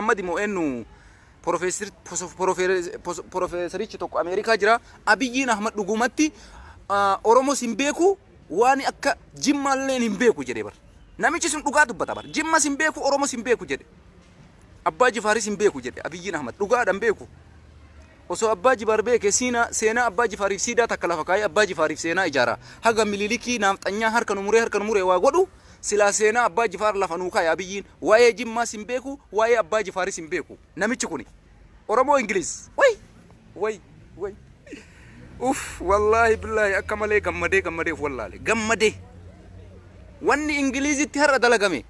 Muhammad moo eenyu Porofeesarichi tokko Ameerikaa jira. Abiyyiin Ahmad dhugumatti Oromos hin beeku, waan akka Jimmaallee hin beeku jedhe bar. Namichi sun dhugaa dubbata bar. Jimmas hin beeku, Oromos hin beeku jedhe. Abbaa Jifaaris hin beeku jedhe Abiyyiin Ahmad. Dhugaadhaan beeku. Osoo Abbaa Jifaar beeke siinaa seenaa Abbaa Jifaariif siidaa takka lafa kaayee Abbaa Jifaariif seenaa ijaara. Haga Mililikii naafxanyaa harka nu muree harka nu muree waa godhu silaa seenaa Abbaa Jifaar lafa nuu kaaya Abiyyiin. Waa'ee Jimmaas hin beeku, waa'ee Abbaa Jifaaris hin beeku. Namichi kuni. Oromoo Ingiliz. Way! Way! Way! Uff! Wallaahi billaahi akka malee gammadee gammadee of wallaale. Gammadee! Wanni Ingiliizitti har'a dalagame.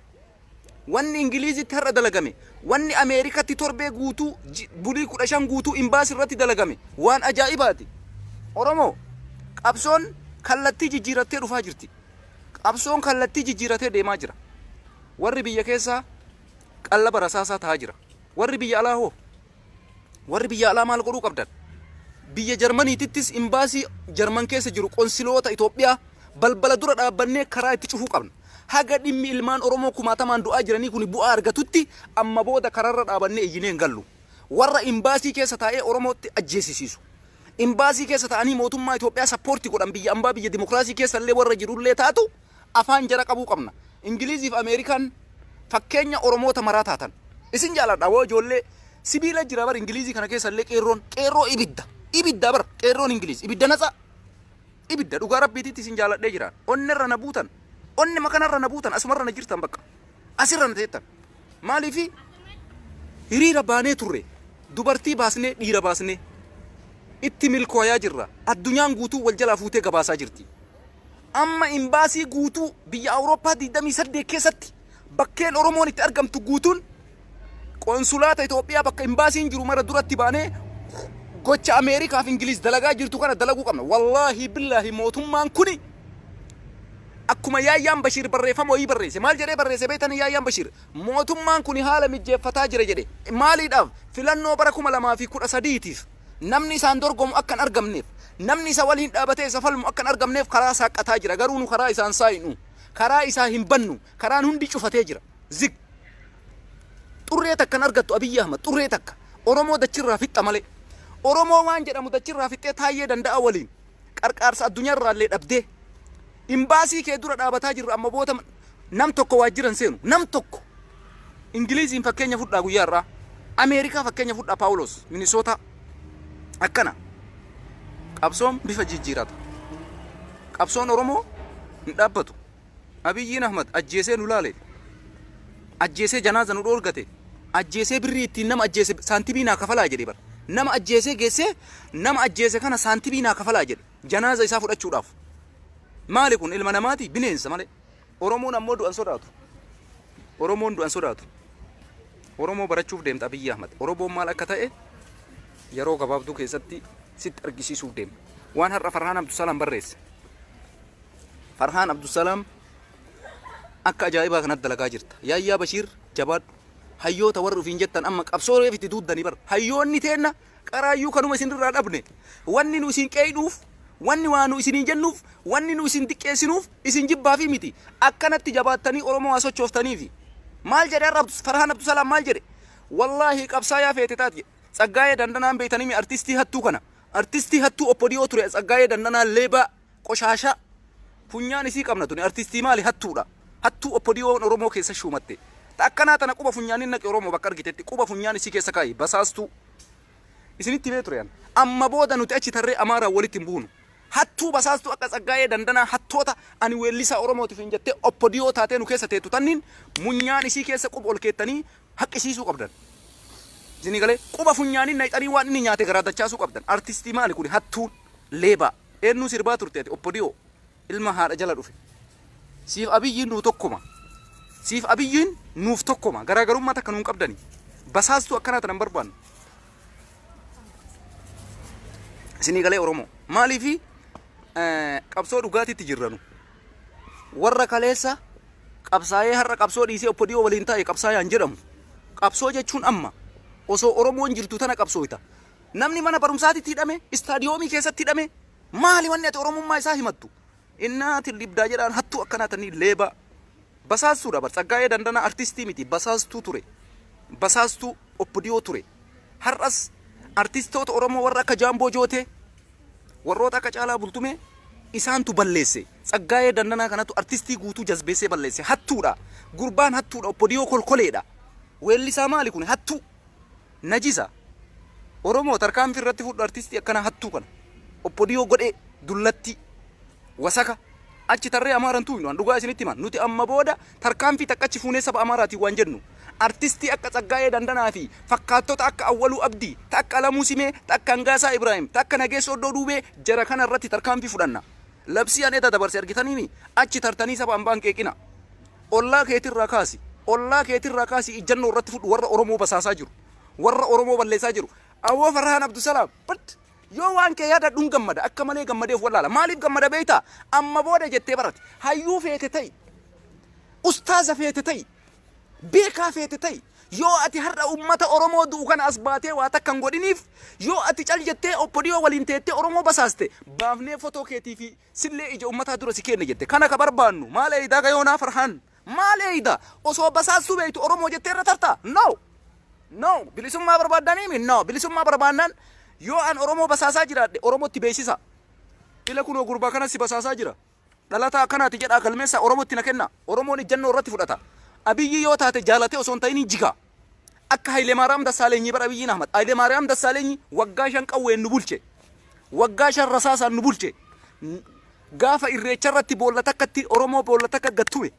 Wanni Ingiliizitti har'a dalagame, wanni Ameerikatti torbee guutuu, bulii 15 guutuu imbaasi irratti dalagame waan ajaa'ibaati. Oromoo, qabsoon kallattii jijjiirattee dhufaa jirti. Qabsoon kallattii jijjiiratee deemaa jira. Warri biyya keessaa qallaba rasaasaa tahaa jira. Warri biyya alaa hoo? Warri biyya alaa maal godhuu qabdan? Biyya Jarmaniitittis imbaasii Jarman keessa jiru qonsiloota Itoophiyaa balbala dura dhaabbannee karaa itti cufuu qabna. Haga dhimmi ilmaan Oromoo kumaatamaan du'aa jiranii kuni bu'aa argatutti amma booda kararra dhaabannee iyyinee hin gallu. Warra imbaasii keessa taa'ee Oromootti ajjeesisiisu. Imbaasii keessa ta'anii mootummaa Itoophiyaa sappoorti godhan biyya ambaa biyya dimokiraasii keessa illee warra jirullee taatu afaan jara qabuu qabna. Ingiliizii fi Ameerikaan fakkeenya Oromoota maraa taatan. Isin jaaladha woo ijoollee sibiila jira bar Ingiliizii kana keessa illee qeerroon qeerroo ibidda ibidda bar qeerroon Ingiliiz ibidda natsaa ibidda dhugaa rabbiititti isin jaaladhee jira. Onnerra na buutan onne makanarra na buutan asumarra na jirtan bakka asirra na teettan. Maaliifi hiriira baanee turre dubartii baasnee dhiira baasnee itti milkooyaa jirra. Addunyaan guutuu wal jalaa fuutee gabaasaa jirti. Amma imbaasii guutuu biyya Awurooppaa 28 keessatti bakkeen Oromoon itti argamtu guutuun qonsulaata Itoophiyaa bakka imbaasiin jiru mara duratti baanee gocha Ameerikaa fi Ingiliz dalagaa jirtu kana dalaguu qabna. Wallaahi billaahi mootummaan kuni akkuma Yaayyaan Bashiir barreeffama wayii barreesse. Maal jedhee barreesse beektanii Yaayyaan Bashiir? Mootummaan kuni haala mijjeeffataa jira jedhe. Maaliidhaaf? Filannoo bara 2013tiif. Namni isaan dorgomu akka hin argamneef, namni isa waliin dhaabatee isa falmu akka hin argamneef karaa saaqqataa jira. Garuu nu karaa isaan saaynu. Karaa isaa hin bannu. Karaan hundi cufatee jira. Zig. Xurree takka hin argattu Abiyyi Ahmad. Xurree takka. Oromoo dachirraa fixxa malee. Oromoo waan jedhamu dachirraa fixxee Taayyee Danda'a waliin qarqaarsa addunyaarraallee dhabdee. Imbaasii kee dura dhaabataa jirra amma booda nam tokko waajjira hin seenu. Nam tokko. Ingiliiziin fakkeenya fudhaa guyyaa har'aa. Ameerikaa fakkeenya fudhaa Paawulos, Minisootaa. Akkana. Qabsoon bifa jijjiirata. Qabsoon Oromoo hin dhaabbatu. Abiyyiin Ahmad ajjeesee nu laale. Ajjeesee janaaza nu dhoorgate. Ajjeesee birrii ittiin nama ajjeese saantibii naa kafalaa jedhe bara. Nama ajjeesee geessee nama ajjeese kana saantibii naa kafalaa jedhe. Janaaza isaa fudhachuudhaaf. Maali kun ilma namaati bineensa malee. Oromoon ammoo du'an sodaatu. Oromoon du'an sodaatu. Oromoo barachuuf deemta Abiyyi Ahmad. Oromoon maal akka ta'e yeroo gabaabduu keessatti sitti argisiisuuf deema. Waan har'a Farhaan Abdusalaam barreesse. Farhaan Abdusalaam akka ajaa'ibaa kanatti dalagaa jirta. Yaayyaa Bashiir jabaadhu. Hayyoota warri ofiin jettan amma qabsoo reef itti duuddanii bara. Hayyoonni teenna Qaraayyuu kanuma isin irraa dhabne. Wanni nu isin qeeyduuf, wanni waa nu isiniin jennuuf, wanni nu isin diqqeessinuuf isin jibbaafii miti. Akkanatti jabaattanii Oromoo haa sochooftaniifi. Maal jedhe har'a Farhaan Abdusalaam maal jedhe? Wallaahi qabsaayaa feete taat jedhe. Tsaggaayee Dandanaan beeytanii artistii hattuu kana. Artistii hattuu Oppodiyoo ture Tsaggaayee Dandanaa leebaa qoshaashaa. Funyaan isii qabna tuni artistii maali hattuudha. Hattuu Oppodiyoon Oromoo keessa shuumatte. Ta akkanaa tana quba funyaaniin naqi Oromoo bakka argitetti quba funyaan isii keessa kaa'i basaastuu. Isinitti himee ture an. Amma booda nuti achi tarree Amaaraan walitti hin buunu. Hattuu basaastuu akka Tsaggaayee Dandanaa hattoota ani weellisaa Oromootiif hin jettee Oppodiyoo taatee nu keessa teettu tanniin munyaan isii keessa quba ol keettanii haqqisiisuu qabdan. Isinii galee quba funyaaniin nayxanii waan inni nyaate garaa dachaasuu qabdan. Artistii maali kuni hattuun leebaa. Eennuu sirbaa turte ati Oppodiyoo ilma haadha jala dhufe. Siif Abiyyiin nuu tokkoma. Siif Abiyyiin nuuf tokkoma. Garaagarummaa takka nuun qabdani. Basaastuu akkanaa tana hin barbaannu. Isinii galee Oromoo. Maaliifi qabsoo dhugaatiitti jirra nu. Warra kaleessa qabsaa'ee har'a qabsoo dhiisee Oppodiyoo waliin taa'e qabsaayaan jedhamu. Qabsoo jechuun amma osoo Oromoon jirtu tana qabsooyta. Namni mana barumsaatitti hidhame, istaadiyoomii keessatti hidhame, maali wanni ati Oromummaa isaa himattu? Innaati libdaa jedhaan hattuu akkanaa tanii leebaa. Basaastuudha bar Tsaggaayee Dandanaa artistii miti basaastuu ture. Basaastuu. Oppodiyoo ture. Har'as artistoota Oromoo warra akka Jaamboo Jootee, warroota akka Caalaa Bultumee isaantu balleesse. Tsaggaayee Dandanaa kanatu artistii guutuu jazbeessee balleesse. Hattuudha. Gurbaan hattuudha. Oppodiyoo kolkoleedha. Weellisaa maali kun? Hattuu. Najisa. Oromoo, tarkaanfii irratti fudhu artistii akkana hattuu kana. Oppodiyoo godhee dullattii. Wasaka. Achi tarree Amaaran tuuynu an dhugaa isinitti himan. Nuti amma booda tarkaanfii takka achi fuunee saba Amaaraatiin waan jennu. Artistii akka Tsaggaayee Dandanaa fi fakkaattota akka Awwaluu Abdii, ta akka Alamuu Simee, ta akka Hangaasaa Ibraahim, ta akka Nageessoo Oddoo Duubee jara kana irratti tarkaanfii fudhanna. Labsii an eda dabarse argitaniimi? Achi tartanii saba ambaan qeeqina. Ollaa keetirraa kaasi. Ollaa keetirraa kaasi ijjannoo irratti fudhu warra Oromoo basaasaa jiru. Warra Oromoo balleessaa jiru. Awwoo Farhaan Abdusalaam. But yoo waan kee yaadadhu hin gammada. Akka malee gammadee of wallaala. Maaliif gammada beektaa? Amma booda jettee barate. Hayyuu feete ta'i. Ustaaza feete ta'i. Beekaa feete ta'i. Yoo ati har'a ummata Oromoo du'u kana as baatee waa takka hin godhiniif, yoo ati cal jettee Oppodiyoo waliin teettee Oromoo basaaste, baafnee fotoo keetii fi sillee ija ummataa dura si keenna jette. Kana ka barbaannu. Maal eeydaa ka yoonaa Farhaan? Maal eeyda? Osoo basaassuu beektu Oromoo jettee irra tartaa? No! No! Bilisummaa barbaaddaniimi? No! Bilisummaa barbaannaan yoo an Oromoo basaasaa jiraadhe Oromootti beeksisa. Ila kunoo gurbaa kanas si basaasaa jira. Dhalataa akkanaati jedhaa galmeessaa Oromootti na kennaa. Oromoon ijjannoo irratti fudhata. Abiyyi yoo taate jaalatee osoo hin ta'in hin jiga. Akka Haayilemaariyaam Dassaalenyi bara Abiyyiin Ahmad. Haayilemaariyaam Dassaalenyi waggaa 5 qawween nu bulche. Waggaa 5 rasaasaan nu bulche. Gaafa irreecha irratti boolla takkatti Oromoo boolla takka gad tume.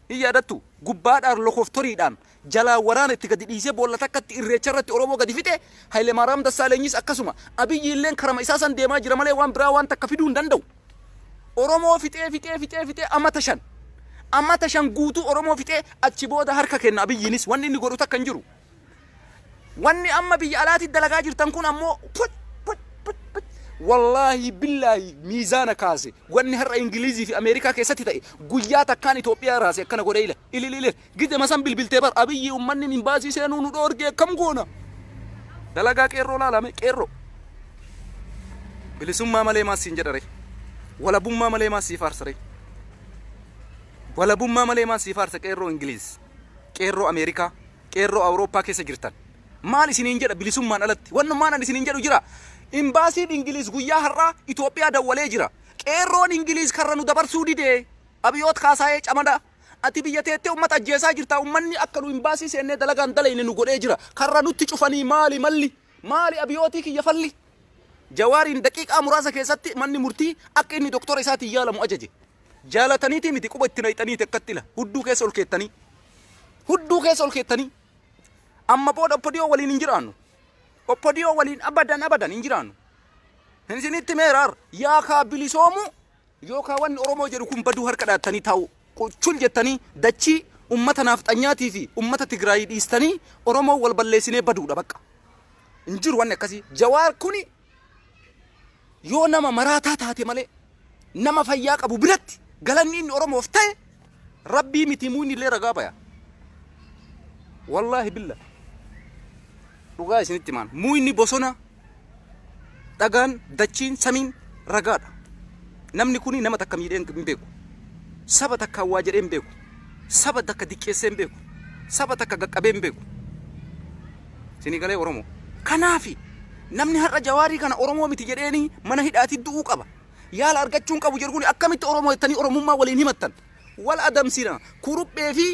Hin yaadattu? Gubbaadhaan lokoftoriidhaan jalaa waraana itti gadi dhiisee boolla takkatti irreecha irratti Oromoo gadi fixe. Haayilemaariyaam Dassaalenyiis akkasuma. Abiyyi illeen karama isaa san deemaa jira malee waan biraa waan takka fiduu hin danda'u. Oromoo fixee fixee fixee fixee amata 5. Amata 5 guutuu Oromoo fixee achi booda harka kenna Abiyyiinis wanni inni godhu takka hin jiru. Wanni amma biyya alaatti dalagaa jirtan kun ammoo put put put put wallaahi billaahi miizaana kaase. Wanni har'a Ingilizii fi Ameerikaa keessatti ta'e guyyaa takkaan Itoophiyaa raase akkana godhee ila ilil ilil gizema san bilbiltee bar Abiyyi ummanni imbaasii seenuu nu dhoorgee akkam goona. Dalagaa qeerroo laalame qeerroo. Bilisummaa malee maal siin jedhare? Walabummaa malee maal sii faarsare? Walabummaa malee maal sii faarsa qeerroo Ingiliz, qeerroo Ameerikaa, qeerroo Awurooppaa keessa jirtan? Maal isiniin jedha bilisummaan alatti? Wannummaan ani isiniin jedhu jira. Imbaasiin Ingiliz guyyaa har'aa Itoophiyaa dawwalee jira. Qeerroon Ingiliz karra nu dabarsuu didee. Abiyoot Kaasaayee Camada. Ati biyya teettee uummata ajjeesaa jirta. Uummanni akka nu imbaasii seennee dalagaan dalayne nu godhee jira. Karra nutti cufanii maali malli? Maali Abiyootii kiyya falli? Jawaariin daqiiqaa muraasa keessatti manni murtii akka inni doktora isaatiin yaalamu ajaje. Jaalataniitii miti, quba itti nayxaniiti akkatti ila hudduu keessa ol keettanii. Hudduu keessa ol keettanii. Amma booda Oppodiyoo waliin hin jiraannu. Oppodiyoo waliin abadan abadan hin jiraannu. Hin isinitti meeraar yaa kaa bilisoomuu yookaa wanni Oromoo jedhu kun baduu harka dhaattanii taa'u quchul jettanii dachii ummata naafxanyaatii fi ummata Tigraayii dhiistanii Oromoo wal balleessinee baduudha bakka. Hin jiru wanni akkasii. Jawaar kuni yoo nama maraataa taate malee nama fayyaa qabu biratti galanni inni Oromoof ta'e rabbii miti muuyni illee ragaa baya. Wallaahi billa. Dhugaa isinitti himaan. Muuyni bosona dhagaan dachiin samiin ragaadha. Namni kuni nama takka miidhee hin beeku. Saba takka waa jedhee hin beeku. Saba takka diqqeessee hin beeku. Saba takka qaqqabee hin beeku. Isinii galee Oromoo? Kanaafi namni har'a Jawaarii kana Oromoo miti jedheeni mana hidhaati du'uu qaba. Yaala argachuu hin qabu jedhu kun akkamitti Oromoo jettanii Oromummaa waliin himattan? Wal adamsina. Kuruphee fi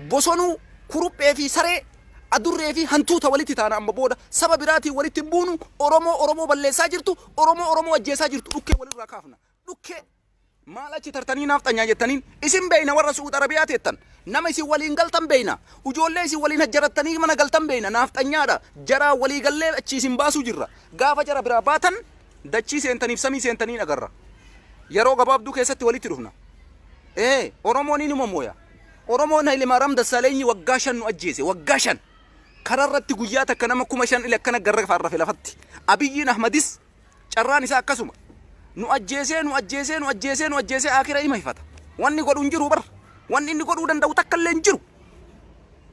bosonuu, kuruphee fi saree, adurree fi hantuuta walitti taana amma booda. Saba biraatiin walitti hin buunu. Oromoo Oromoo balleessaa jirtu, Oromoo Oromoo ajjeesaa jirtu dhukkee walirraa kaafna. Dhukkee. Maal achi tartanii naafxanyaa jettaniin? Isin beeyna warra Su'uud Arabiyaa teettan. Nama isin waliin galtan beeyna. Ujoollee isin waliin hajjarattanii mana galtan beeyna. Naafxanyaadha. Jaraa walii gallee achi isin baasuu jirra. Gaafa jara biraa baatan dachii seentaniif samii seentaniin agarra. Yeroo gabaabduu keessatti walitti dhufna. Ee, Oromoon inuma mooya. Oromoon Hayilemaaraam Dassaaleenyi waggaa 5 nu ajjeese. Waggaa 5. Kararratti guyyaa takka nama 5000 ile akkana garra faarrafe lafatti. Abiyyiin Ahmadis carraan isaa akkasuma. Nu ajjeesee, nu ajjeesee, nu ajjeesee, nu ajjeesee akira ima hifata. Wanni godhu hin jiru bar. Wanni inni godhuu danda'u takka illee hin jiru.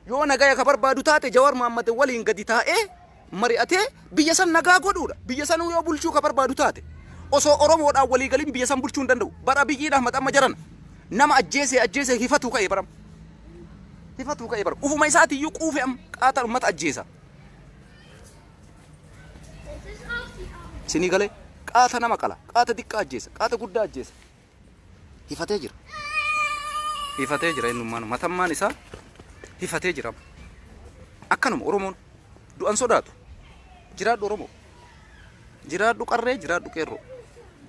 Yoo nagaya ka barbaadu taate Jawar Mohammad waliin gadi taa'ee mari'atee biyya san nagaa godhuudha. Biyya sanuu yoo bulchuu ka barbaadu taate. Osoo Oromoodhaan walii galin biyya san bulchuu hin danda'u. Bara Abiyyiin Ahmad amma jarana nama ajjeesee ajjeesee hifatu ka'e baram. Hifatuu ka'ee bara. Ufuma isaatiiyyuu quufe amma qaata uummata ajjeesa. Isinii galee qaata nama qala, qaata xiqqaa ajjeesa, qaata guddaa ajjeesa. Hifatee jira. Hifatee jira innummaan matammaan isaa hifatee jira. Akkanuma Oromoon du'an sodaatu. Jiraadhu Oromoo. Jiraadhu qarree, jiraadhu qeerroo.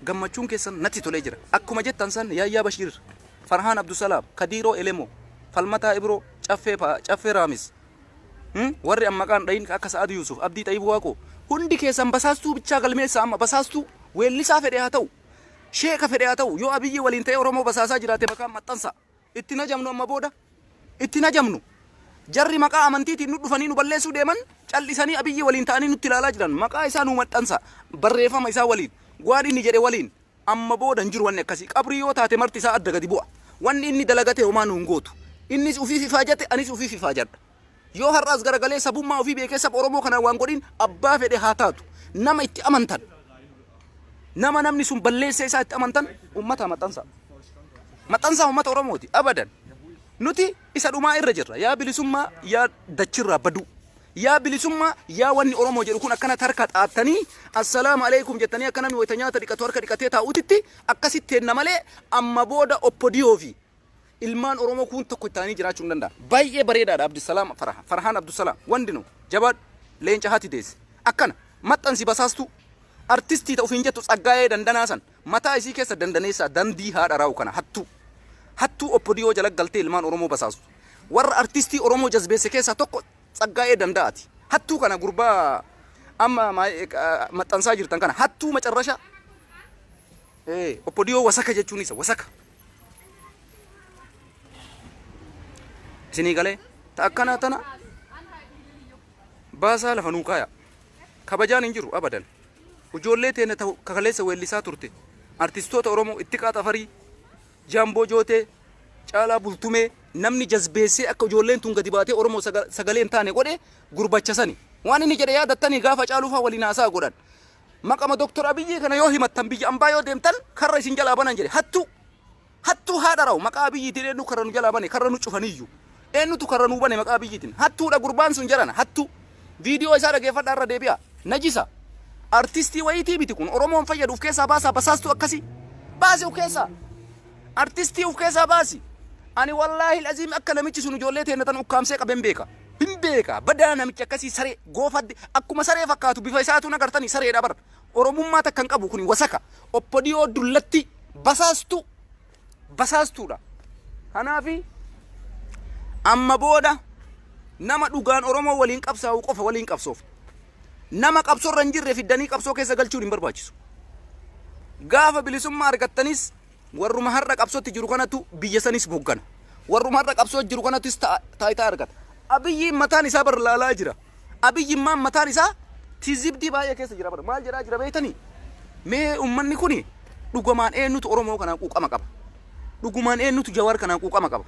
Gammachuun keessan natti tolee jira. Akkuma jettan san Yaayyaa Bashiir, Farhaan Abdusalaam, Kadiiroo Elemoo, Falmataa Ibroo, Caffee Caffee Raamis. Warri amma maqaan dhayin akka Sa'aadu Yuusuf, Abdii Xayyib Waaqoo. Hundi keessan basaastuu bichaa galmeessa amma basaastuu weellisaa fedhe haa ta'u. Sheeka fedhe haa ta'u yoo Abiyyi waliin ta'ee Oromoo basaasaa jiraate maqaan maxxansa. Itti najamnu amma booda. Itti najamnu. Jarri maqaa amantiitiin nu dhufanii nu balleessuu deeman callisanii Abiyyi waliin ta'anii nutti ilaalaa jiran. Maqaa isaa nu maxxansa. Barreeffama isaa waliin. Waan inni jedhe waliin. Amma booda hin jiru wanni akkasii. Qabrii yoo taate marti isaa adda gadi bu'a. Wanni inni dalagate homaa nu hin gootu. Innis ufiif ifaajate anis ufiif ifaajadha. Yoo har'aas garagalee sabummaa ofii beekee saba Oromoo kanaan waan godhin abbaa fedhe haa taatu. Nama itti amantan. Nama namni sun balleessee isaa itti amantan ummata maxxansa. Maxxansaa ummata Oromooti abadan. Nuti isa dhumaa irra jirra. Yaa bilisummaa yaa dachirraa baduu. Yaa bilisummaa yaa wanni Oromoo jedhu kun akkana tarka xaattanii assalaamu alaikum jettanii akka namni wayita nyaata dhiqatu harka dhiqatee taa'utitti akkasitti teenna malee amma booda oppodiyoo fi ilmaan Oromoo kun tokko ta'anii jiraachuu hin danda'an. Baay'ee bareedaadha Abdusalaam Farhaan. Farhaan Abdusalaam wandi nu jabaadhu leenca haati deesse. Akkana maxxansi basaastuu artistii ta'uuf hin jettu Tsaggaayee Dandanaa san mataa isii keessa dandaneessaa dandii haadha raa'u kana hattuu. Hattuu oppodiyoo jala galtee ilmaan Oromoo basaastu. Warra artistii Oromoo jazbeesse keessaa tokko Tsaggaayee Danda'aati. Hattuu kana gurbaa amma maxxansaa jirtan kana hattuu macarrashaa. Oppodiyoo wasaka jechuun isa wasaka. Isinii galee ta akkanaa tana baasaa lafa nuu kaaya. Kabajaan hin jiru abadan. Ijoollee teenya ta kaleessa weellisaa turte. Artistoota Oromoo Ittiqaa Xafarii, Jaamboo Jootee, Caalaa Bultumee namni jazbeessee akka ijoolleen tun gadi baatee Oromoo sagalee hin taane godhe gurbacha sani. Waan inni jedhe yaadattanii gaafa Caaluu fa'aa waliin haasaa godhan. Maqama Doktor Abiyyii kana yoo himattan biyya ambaa yoo deemtan karra isin jalaa banan jedhe. Hattuu. Hattuu haadha rawu maqaa Abiyyiitiin eenyu karra nu jalaa bane karra nu cufaniyyuu. Eenyutu karra nu bane maqaa Abiyyiitiin. Hattuudha gurbaan sun jedhana hattuu. Viidiyoo isaa dhageeffadhaa irra deebi'a. Najisa. Artistii wayiitii miti kun Oromoon fayyadu of keessaa baasaa basaastuu akkasii. Baasi of keessaa. Artistii of keessaa baasi. Ani wallaahi aziim akka namichi sun ijoollee teenya tan ukkaamsee qaben beeka. Hin beeka. Badaa namichi akkasii saree goofadde akkuma saree fakkaatu bifa isaatu nagartanii sareedha bar. Oromummaa takka hin qabu kun wasaka. Oppodiyoo dullatti basaastuu basaastuudha. Kanaafi amma booda nama dhugaan Oromoo waliin qabsaa'u qofa waliin qabsoof. Nama qabsoorra hin jirre fiddanii qabsoo keessa galchuun hin barbaachisu. Gaafa bilisummaa argattanis warruma har'a qabsootti jiru kanatu biyya sanis hoggana. Warruma har'a qabsoo jiru kanatis taayitaa argata. Abiyyiin mataan isaa bar laalaa jira. Abiyyiin mataan isaa tizibdii baay'ee keessa jira bar. Maal jedhaa jira beektanii? Mee uummanni kuni dhugumaan eenyutu Oromoo kanaan quuqama qaba? Dhugumaan eenyutu Jawaar kanaan quuqama qaba?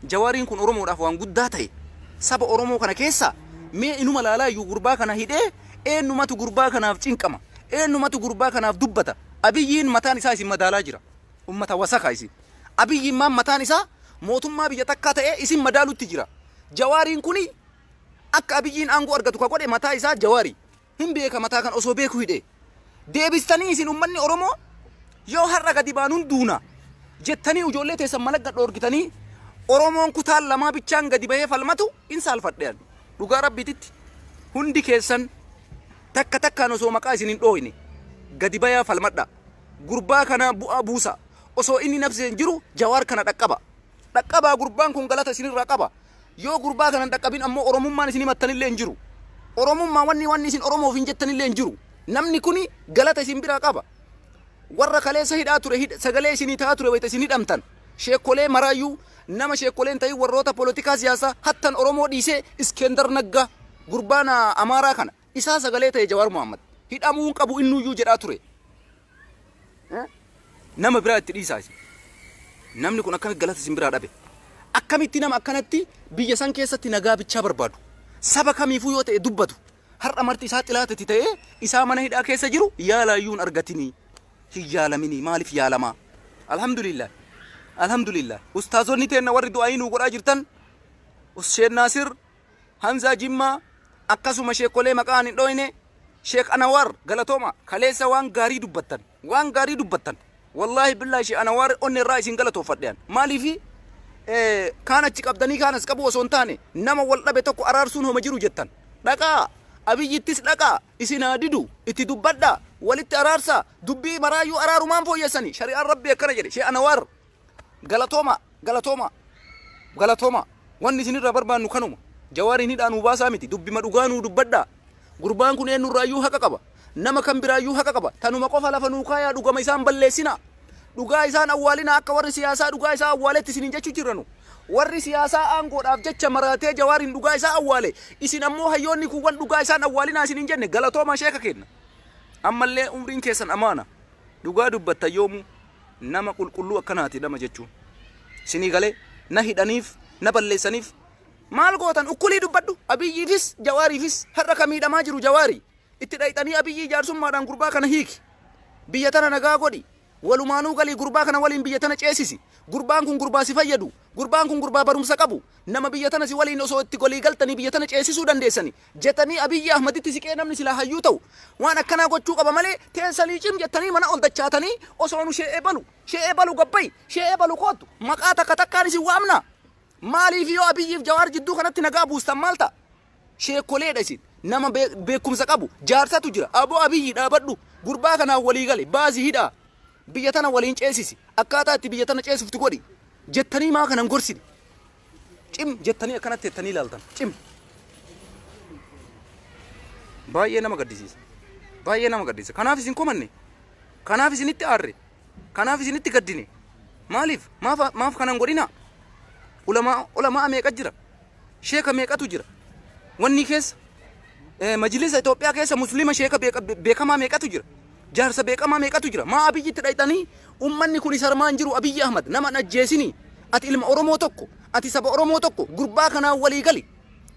Jawaariin kun Oromoodhaaf waan guddaa ta'e. Saba Oromoo kana keessa mee inuma laalaa iyyuu gurbaa kana hidhee eenyumatu gurbaa kanaaf cinqama? Eenyumatu gurbaa kanaaf dubbata? Abiyyiin mataan isaa isin madaalaa jira. Ummata wasaka isin. Abiyyiin maan mataan isaa mootummaa biyya takkaa ta'ee isin madaalutti jira. Jawaariin kuni akka Abiyyiin aangoo argatu ka godhe mataa isaa Jawaari. Hin beeka mataa kan osoo beeku hidhe. Deebistanii isin ummanni Oromoo yoo har'a gadi baanuun duuna jettanii ijoollee teessan malagga dhoorgitanii Oromoon kutaan lamaa bichaan gadi bahee falmatu hin saalfadhe. Dhugaa Rabbiititti hundi keessan takka takkaan osoo maqaa isin hin dhooyne gadi bayaa falmadha. Gurbaa kana bu'aa buusa. Osoo inni nafsee hin jiru Jawaar kana dhaqqaba. Dhaqqabaa gurbaan kun galata isinirraa qaba. Yoo gurbaa kana hin dhaqqabin ammoo Oromummaan isin himattanillee hin jiru. Oromummaa wanni isin Oromoof hin jettanillee hin jiru. Namni kuni galata isin biraa qaba. Warra kaleessa hidhaa ture sagalee isinii ta'aa ture wayita isin hidhamtan. Sheekolee maraayyuu nama sheekoleen ta'in warroota polotikaa siyaasaa hattan Oromoo dhiisee Iskendar Naggaa gurbaan Amaaraa kana isaa sagalee ta'e Jawaar Mohammad hidhamuu hin qabu innuyyuu jedhaa ture. Nama biraa itti dhiisaa isin. Namni kun akkamitti galata isin biraa dhabe? Akkamitti nama akkanatti biyya san keessatti nagaa bichaa barbaadu? Saba kamiifuu yoo ta'e dubbatu. Har'a marti isaa xilaatatti ta'ee isaa mana hidhaa keessa jiru yaalaayyuu hin argatinii. Hin yaalaminii maaliif yaalamaa? Alhamdulillah. Alhamdulillah. Ustaazonni teenna warri du'aayii nuu godhaa jirtan Usseen Naasir, Hamzaa Jimmaa, akkasuma sheekolee maqaan hin dhoyne, Sheek Anawar, galatooma. Kaleessa waan gaarii dubbattan. Waan gaarii dubbattan. Wallaahi billaahi, Sheek Anawar, onni irraa isin galatoofadhean. Maaliifi kaan achi qabdanii kaan as qabu osoo hin taane, nama wal dhabe tokko araarsuun homa jiru jettan. Dhaqaa, Abiyyittis dhaqaa, isin haa didu, itti dubbadhaa, walitti araarsaa, dubbii maraayyuu araarumaan fooyyessanii. Shari'aan Rabbii akkana jedhe. Sheek Anawar, galatooma, galatooma, galatooma. Wanni isinirraa barbaannu kanuma. Jawaariin hidhaa nuu baasaa miti. Dubbima dhugaa nuu dubbadhaa. Gurbaan kun eenyurraayyuu haqa qaba. Nama kan biraayyuu haqa qaba. Tanuma qofa lafa nuu kaayaa, dhugama isaan balleessinaa. Dhugaa isaan awwaalinaa, akka warri siyaasaa dhugaa isaa awwaaletti isiniin jechuu jirranu. Warri siyaasaa aangoodhaaf jecha maraatee Jawaariin dhugaa isaa awwaale. Isin ammoo hayyoonni kuuwwan dhugaa isaan awwaalinaa isiniin jenne. Galatooma, sheeka kenna. Ammallee umriin keessan amaana. Dhugaa dubbatta yoomuu, nama qulqulluu akkanaati nama jechuun. Isinii galee, na hidhaniif, na balleessaniif maal gootan? Ukkulii dubbadhu. Abiyyiifis Jawaariifis har'a ka miidhamaa jiru Jawaari. Itti dhayxanii, Abiyyii, jaarsummaadhaan gurbaa kana hiiki. Biyya tana nagaa godhi. Walumaanuu galii gurbaa kana waliin biyya tana ceesisi. Gurbaan kun gurbaa si fayyadu. Gurbaan kun gurbaa barumsa qabu. Nama biyya tana si waliin osoo itti golii galtanii biyya tana ceesisuu dandeessani. Jetanii Abiyyi Ahmaditti siqee namni silaa hayyuu ta'u waan akkanaa gochuu qaba malee, teessanii cim jettanii mana ol dachaatanii osoo nu shee'ee balu, shee'ee balu gabbayi, shee'ee balu kootu, maqaa takka takkaan isin waamna. Maaliif yoo Abiyyiif Jawaar jidduu kanatti nagaa buustan maal ta'a? Sheekoleedha isin. Nama beekumsa qabu jaarsatu jira. Aboo Abiyyi, dhaabadhu. Gurbaa kanaan walii gale. Baasi hidhaa. Biyya tana waliin ceesisi. Akkaataa itti biyya tana ceesiftu godhi. Jettanii maa kanan gorsine? Cim jettanii akkanatti jettanii ilaaltan. Cim. Baay'ee nama gaddisiisa. Baay'ee nama gaddisiisa. Kanaaf isin komanne. Kanaaf isinitti aarre. Kanaaf isinitti gaddine. Maaliif? Maaf kanan godhina? Ulamaa meeqa jira? Sheeka meeqatu jira? Wanni keessa majlisa Itoophiyaa keessa Muslima sheeka beekamaa meeqatu jira? Jaarsa beekamaa meeqatu jira? Maa Abiyyitti dhayxanii, ummanni kun sarmaan jiru, Abiyyi Ahmad nama hin ajjeesinii. Ati ilma Oromoo tokko, ati saba Oromoo tokko, gurbaa kanaan walii gali.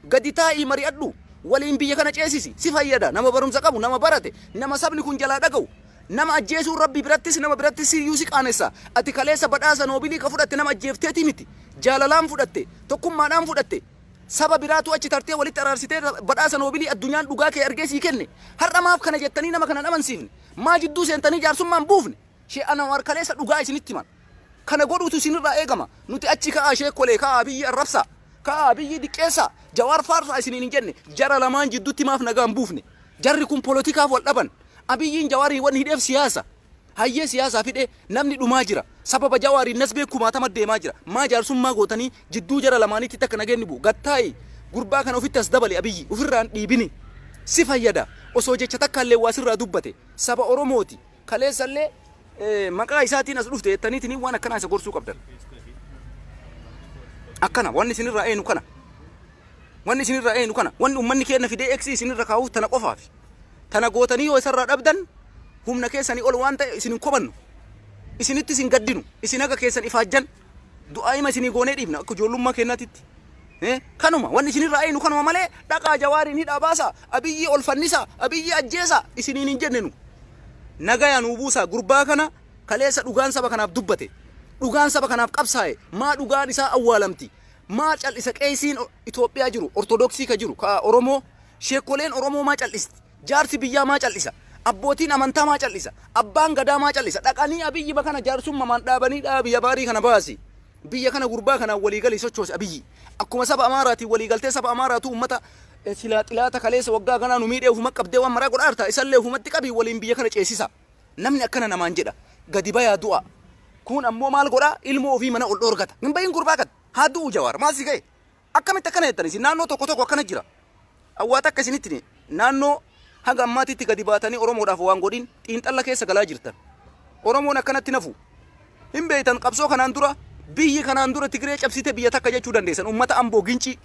Gadi taa'ii mari'adhu. Waliin biyya kana ceesisi. Si fayyada. Nama barumsa qabu, nama barate, nama sabni kun jalaa dhaga'u. Nama ajjeesuun Rabbi birattis nama birattis siyyuu si qaanessa. Ati kaleessa badhaasa Noobilii ka fudhatte nama ajjeefteetii miti. Jaalalaan fudhatte, tokkummaadhaan fudhatte. Saba biraatu achi tartee walitti araarsitee badhaasa Noobilii addunyaan dhugaa kee argee sii kenne. Har'a maaf kana jettanii nama kana amansiifne? Maa jidduu seentanii jaarsummaan buufne? Shee Anwaar kaleessa dhugaa isinitti himan. Kana godhuutu isinirraa eegama. Nuti achi ka'aa, sheekolee ka'aa, Abiyyi arrabsaa. Ka'aa, Abiyyi diqqeessaa. Jawaar faarsaa isiniin hin jenne. Jara lamaan jidduutti maaf nagaan buufne? Jarri kun poolotikaaf wal dhaban. Abiyyiin Jawaarii wanni hidheef siyaasa. Hayyee, siyaasaaf hidhee, namni dhumaa jira. Sababa Jawaariin nasbee kumaatama deemaa jira. Maa jaarsummaa gootanii jidduu jara lamaaniitti takka nageenni bu'u? Gattaa'i, gurbaa kana ofitti as dabali, Abiyyi. Ofirraan dhiibini. Si fayyada. Osoo jecha takkaallee waa sirraa dubbate. Saba Oromooti. Kaleessallee maqaa isaatiin as dhufte jettaniitiin waan akkanaa isa gorsuu qabdan. Akkana wanni isinirraa eenu kana. Wanni isinirraa eenu kana. Wanni uummanni keenya fidee eegsii isinirra kaa'uuf tana qofaafi. Tana gootanii yoo isarraa dhabdan, humna keessanii ol waan ta'e isin hin komannu. Isinitti isin gaddinu. Isin haga keessan ifaajjan. Du'aa'ima isinii goonee dhiibna akka ijoollummaa keenyaatitti. Kanuma wanni isinirraa eenu kanuma malee, dhaqaa Jawaariin hidhaa baasa, Abiyyii ol fannisa, Abiyyii ajjeesa isiniin hin jenne nu. Nagaya nuu buusaa. Gurbaa kana kaleessa dhugaan saba kanaaf dubbate. Dhugaan saba kanaaf qabsaa'e. Maa dhugaan isaa awwaalamti? Maa cal'isa qeesiin Itoophiyaa jiru, Ortodoksii ka jiru, ka Oromoo, sheekoleen Oromoo maa cal'isti? Jaarsi biyyaa maa cal'isa? Abbootiin amantaa maa cal'isa? Abbaan gadaa maa cal'isa? Dhaqanii Abiyyi bakana jaarsummamaan dhaabanii, dhaabi, Jawaarii kana baasi. Biyya kana gurbaa kanaan walii galii sochoosi, Abiyyi. Akkuma saba Amaaraatiin walii galtee, saba Amaaraatu uummata silaa xilaata kaleessa waggaa kanaa nu miidhee ufuma qabdee waan maraa godhaarta, isallee ufumatti qabii waliin biyya kana ceesisa. Namni akkana namaan jedha. Gadi bayaa du'a. Kun ammoo maal godhaa? Ilmoo ofii mana ol dhoorgata. Hin bahin gurbaa gad. Haa du'u Jawaar. Maal si ga'e? Akkamitti akkana jettan isin? Naannoo tokko tokko akkana jira. Awwaata akka isinitti naannoo haga ammaatitti gadi baatanii Oromoodhaaf waan godhin xiinxalla keessa galaa jirtan. Oromoon akkanatti nafu. Hin beektan, qabsoo kanaan dura biyyi kanaan dura Tigree cabsite biyya takka jechuu dandeessan. Uummata Amboo Gincii.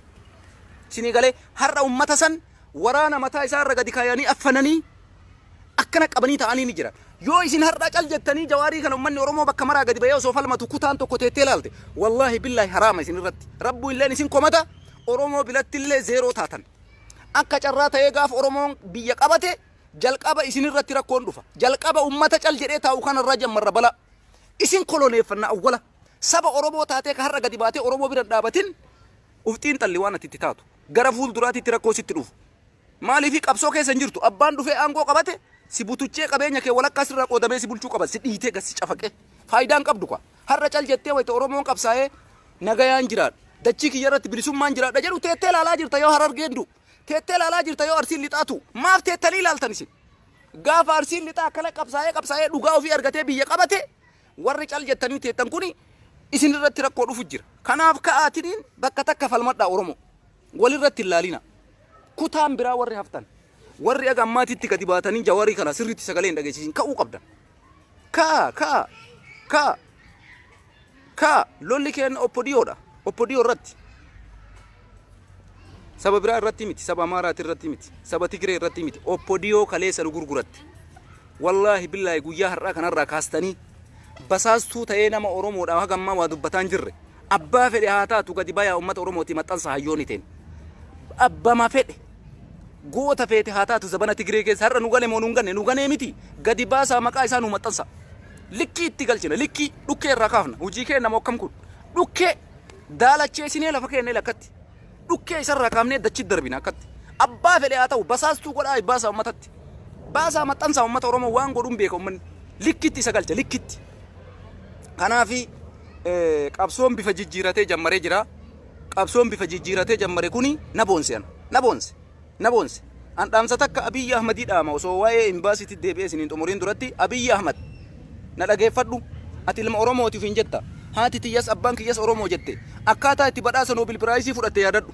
Isinii galee, har'a uummata san waraana mataa isaa irra gadi kaayanii affananii akkana qabanii ta'anii ni jiran. Yoo isin har'a cal jettanii Jawaarii kana uummanni Oromoo bakka maraa gadi bahee osoo falmatu kutaan tokko teettee ilaalte, wallaahi billaahi haraama isin irratti. Rabbu illeen isin komata, Oromoo bilatti illee zeeroo taatan. Akka carraa ta'ee gaafa Oromoon biyya qabate jalqaba isin irratti rakkoon dhufa. Jalqaba uummata cal jedhee taa'u kanarraa jammarra bala. Isin koloneeffanna awwala. Saba Oromoo taatee ka har'a gadi baatee Oromoo bira hin dhaabatin. Uf xiinxalli waan ati itti taatu. Gara fuulduraatitti rakkoo sitti dhufu. Maaliif qabsoo keessa hin jirtu? Abbaan dhufee aangoo qabate si butuchee qabeenya kee walakkaa sirraa qoodamee si bulchuu qaba. Si dhiitee gad si cafaqee. Faayidaan qabdu kwa. Har'a cal jettee wayita Oromoon qabsaa'ee nagayaan jiraadha. Dachii kiyya irratti bilisummaan jiraadha jedhu teettee ilaalaa jirta yoo Harargeen du'u. Teettee ilaalaa jirta yoo Arsiin lixaatu. Maaf teettanii ilaaltan isin? Gaafa Arsiin lixaa akkana qabsaa'ee qabsaa'ee dhugaa ofii argatee biyya qabate warri cal jettanii teettan kuni isin irratti rakkoo dhufu jira. Kanaaf ka'aatiniin bakka takka falmadhaa Oromoo. Walirratti hin laalina. Kutaan biraa warri haftan. Warri aga ammaatitti gadi baatanii Jawarii kana sirriitti sagalee hin dhageessisin ka'uu qabdan. Ka'a ka'a ka'a ka'a lolli keenya oppodiyoodha. Oppodiyoo irratti. Saba biraa irratti miti, saba Amaaraati irratti miti, saba Tigree irratti miti. Oppodiyoo kaleessa nu gurguratte. Wallaahi billaahi guyyaa har'aa kanarraa kaastanii basaastuu ta'ee nama Oromoodhaa haga ammaa waa dubbataa hin jirre. Abbaa fedhe haa taatu gadi bayaa uummata Oromootii maxxansa hayyooni teen. Abbama fedhe goota feete haa taatu zabana Tigree keessa har'a nu gane moo nu hin ganne nu ganee miti gadi baasaa maqaa isaa nu maxxansa. Likkii itti galchina likkii dhukkee irraa kaafna hojii kee nama akkam kun dhukkee daalacheesinee lafa keenne lakkatti dhukkee isarraa kaafnee dachi darbina akkatti abbaa fedhe haa ta'u basaastuu godhaa baasaa uummatatti baasaa maxxansaa uummata Oromoo waan godhuun beeka uummanni likkitti isa galcha likkitti. Kanaafi qabsoon bifa jijjiiratee jammaree jira. Qabsoon bifa jijjiiratee jammare kuni na boonse ana. Na boonse. Na boonse. An dhaamsa takka Abiyyi Ahmadii dhaama osoo waa'ee imbaasiitti deebi'ee isiniin xumuriin duratti Abiyyi Ahmad na dhageeffadhu. Ati ilma Oromootiif hin jetta. Haati tiyyas abbaan kiyyas Oromoo jette. Akkaataa itti badhaasa Nobel Prize fudhatte yaadadhu.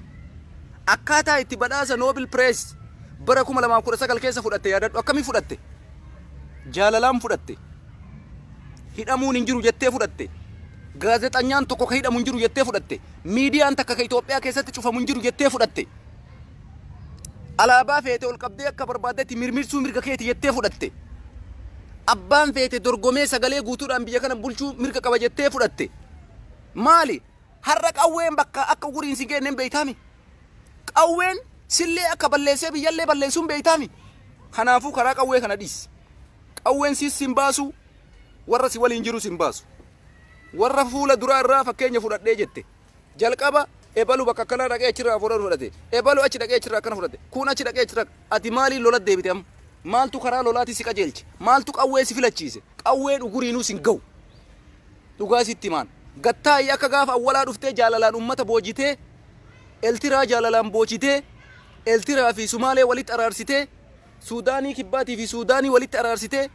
Akkaataa itti badhaasa Nobel Prize bara 2019 keessa fudhatte yaadadhu. Akkamii fudhatte? Jaalalaan fudhatte. Hidhamuun hin jiru jettee fudhatte. Gaazexanyaan tokko ka hidhamu hin jiru jettee fudhatte. Miidiyaan takka ka Itoophiyaa keessatti cufamu hin jiru jettee fudhatte. Alaabaa feete ol qabdee akka barbaaddetti mirmirsuu mirga keeti jettee fudhatte. Abbaan feete dorgomee sagalee guutuudhaan biyya kana bulchuu mirga qaba jettee fudhatte. Maali? Har'a qawween bakka akka uguriin si geenne hin beektaami? Qawween sillee akka balleessee biyyallee balleessuu hin beektaami? Kanaafuu karaa qawwee kana dhiisi. Qawween siis sin baasu, warra si waliin jirus hin baasu. Warra fuula duraa irraa fakkeenya fudhadhee jette. Jalqaba ebalu bakka akkanaa dhaqee achirraa fuula fudhate. Ebalu achi dhaqee achirraa akkana fudhate. Kun achi dhaqee achirraa. Ati maaliin lola deebite amma? Maaltu karaa lolaati si qajeelche? Maaltu qawwee si filachiise? Qawween uguriinuu sin ga'u. Dhugaa sitti himaan. Gattaa'ii akka gaafa awwalaa dhuftee jaalalaan uummata boojitee, Eltiraa jaalalaan boojitee, Eltiraa fi Sumaalee walitti araarsitee, Suudaanii Kibbaatii fi Suudaanii walitti araarsitee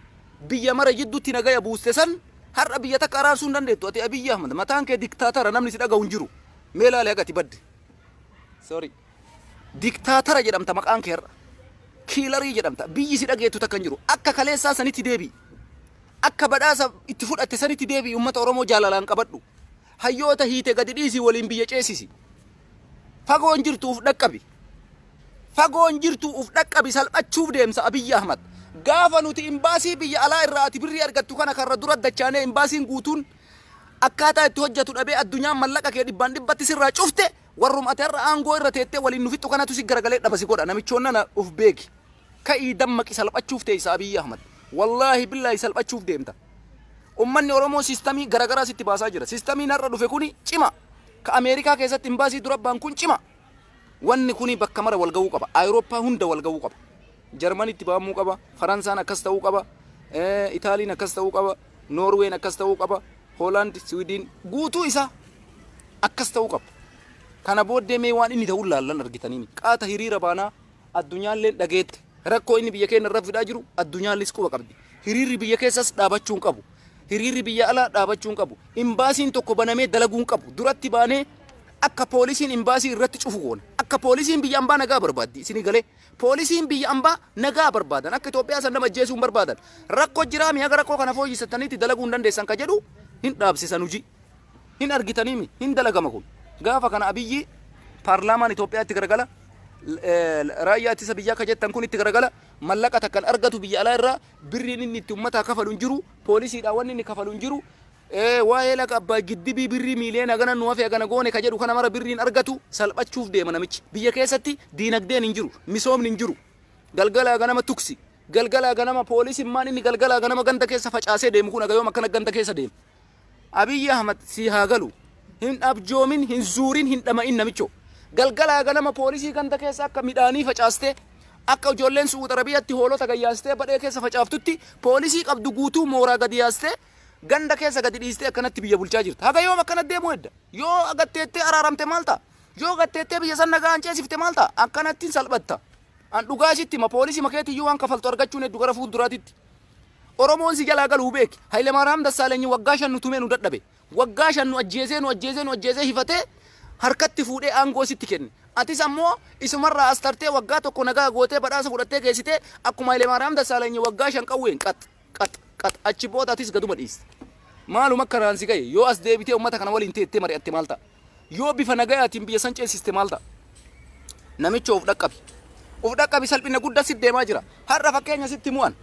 biyya mara jidduutti nagaya buuste san har'a biyya takka araarsuu hin dandeettu. Ati Abiyyi Ahmad mataan kee diktaatara namni si dhaga'u hin jiru. Mee laali haga ati badde. Sorry. Diktaatara jedhamta maqaan kee har'a. Kiilarii jedhamta. Biyyi si dhageettu takka hin jiru. Akka kaleessaa sanitti deebi'i. Akka badhaasa itti fudhatte sanitti deebi'i uummata Oromoo jaalalaan qabadhu. Hayyoota hiite gadi dhiisi waliin biyya ceesisi. Fagoon jirtu uf dhaqqabi. Fagoon jirtu uf dhaqqabi salphachuuf deemsa Abiyyi Ahmad. Gaafa nuti imbaasii biyya alaa irraa ati birrii argattu kana karra dura dachaanee imbaasiin guutuun akkaataa itti hojjetu dhabee addunyaan mallaqa kee dhibbaan dhibbatti sirraa cufte warrum ati har'a aangoo irra teettee waliin nu fixxu kanatu si garagalee dhaba si godha namichoon nana uf beeki. Ka'ii dammaqi salphachuuf teessa Abiyyi Ahmad. Wallaahi billaahi salphachuuf deemta. Ummanni Oromoo sistamii garagaraa sitti baasaa jira. Sistamiin har'a dhufe kuni cima. Ka Ameerikaa keessatti imbaasii dura ba'an kun cima. Wanni kuni bakka mara wal ga'uu qaba. Awurooppaa hunda wal ga'uu qaba. Jarmanitti ba'amuu qaba. Faransaan akkas ta'uu qaba. Itaaliin akkas ta'uu qaba. Noorween akkas ta'uu qaba. Hoolaand, Siwiidin guutuu isaa akkas ta'uu qaba. Kana booddee mee waan inni ta'uu laallan argitaniini. Qaata hiriira baanaa addunyaalleen dhageette. Rakkoo inni biyya keenya irra fidaa jiru addunyaallis quba qabdi. Hiriirri biyya keessas dhaabachuu hin qabu. Hiriirri biyya alaa dhaabachuu hin qabu. Imbaasiin tokko banamee dalaguu hin qabu. Duratti baanee akka poolisiin imbaasii irratti cufu goona. Akka poolisiin biyya ambaa nagaa barbaaddi. Isinii galee. Poolisiin biyya ambaa nagaa barbaadan. Akka Itoophiyaa san nama ajjeesuu hin barbaadan. Rakkoo jiraa mi haga rakkoo kana fooyyessataniitti dalaguu hin dandeessan ka jedhu hin dhaabsisan hojii. Hin argitanii mi? Hin dalagama kun. Gaafa kana Abiyyi paarlaamaan Itoophiyaa itti garagala. Raayyaa ittisa biyyaa ka jettan kun itti garagala. Mallaqa takkan argatu biyya alaa irraa birriin inni itti uummataa kafalu hin jiru. Poolisiidhaan wanni inni kafalu hin jiru. Waa'ee laga abbaa giddibii birrii miiliyoona hagana nu hafe hagana goone ka jedhu kana mara birriin argatu salphachuuf deema namichi. Biyya keessatti diinagdeen hin jiru, misoomni hin jiru. Galgalaa ganama tuksi. Galgalaa ganama poolisiin maan inni galgalaa ganama ganda keessa facaasee deemu kun agayoom akkana ganda keessa deema. Abiyyi Ahmad si haa galu. Hin abjoomin, hin zuurin, hin dhama'in namicho. Galgalaa ganama poolisii ganda keessa akka midhaanii facaastee, akka ijoolleen Su'uud Arabiyaatti hoolota gayyaastee badhee keessa facaaftutti poolisii qabdu guutuu mooraa gadi yaastee ganda keessa gadi dhiistee akkanatti biyya bulchaa jirta. Haga yoom akkanatti deemuu hedda? Yoo gatteettee araaramte maal ta'a? Yoo gatteettee biyya san nagaan ceesifte maal ta'a? Akkanatti salphatta. An dhugaa sitti hima, poolisii makeetiyyuu waan kafaltu argachuun heddu gara fuulduraatitti. Oromoon si jalaa galuu beeki. Hayilemaariyaam Dassaalenyi waggaa 5 nu tumee nu dadhabe. Waggaa 5 nu ajjeesee nu ajjeesee nu ajjeesee hifatee harkatti fuudhee aangoo sitti kenne. Atis ammoo isumarraa as tartee waggaa 1 nagaa gootee badhaasa fudhattee geessitee akkuma Hayilemaariyaam Dassaalenyi waggaa 5 qawween qax qax qax achi booda atis gaduma dhiiste. Maaluma akkanaan si gahe? Yoo as deebitee uummata kana waliin teettee mari'atte maal ta'a? Yoo bifa nagayaatiin biyya san ceesiste maal ta'a? Namicha of dhaqqabi. Of dhaqqabi, salphina guddaa sitti deemaa jira. Har'a fakkeenya sitti mu'an.